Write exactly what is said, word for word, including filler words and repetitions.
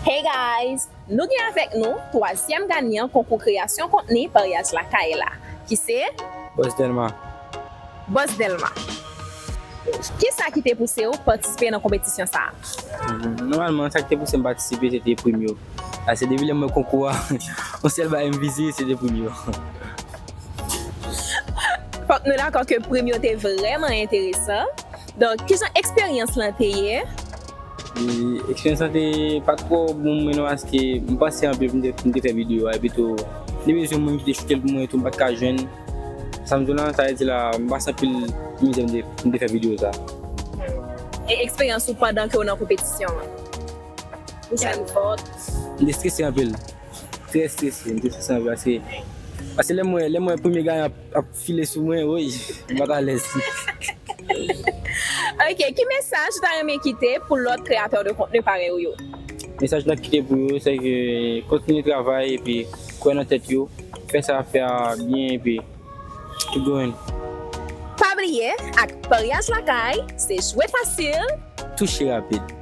Hey guys! Nou gen avèk nou twazyèm ganyan konkou kreyasyon kontni Paryaj Lakay la, ki se Boss Delma. Boss Delma. Kisa ki te pouse w patisipe nan konpetisyon sa a? Nòmalman, sa ki te pouse m patisipe, se te prim yo. Paske depi lè m wè konkou a, yon sèl bagay m vize, se te prim yo. Fòk nou dakò ke prim yo te vrèman enteresan. Donk, kijan eksperyans lan te ye? E eksperyans lan te pa twò bon mwen non, paske m panse anpil pou m te, pou m te fè videyo a, epi tou, li bezwen moun ki te choute l pou mwen tou, m pa t ka jwenn. Sa m di w lan, sa vle di la, m pase anpil mizè pou m te, pou m te fè videyo sa. E eksperyans ou pandan ke w nan konpetisyon an? Ou santi fòt? M te strese anpil. Trè strese, m te strese anpil paske, paske lè m wè, lè m wè premye ganyan ap, ap file sou mwen, woy, m pa t alèz. Ok, ki mesaj ou ta renmen kite pou lòt kreyatè de kontni parèy ou yo? Mesaj la kite pou yo, se ke kontinye travay epi kwè nan tèt yo, fè sa y ap fè a byen epi keep going. Pa bliye, ak Paryaj Lakay, se jwe fasil, Touche rapid.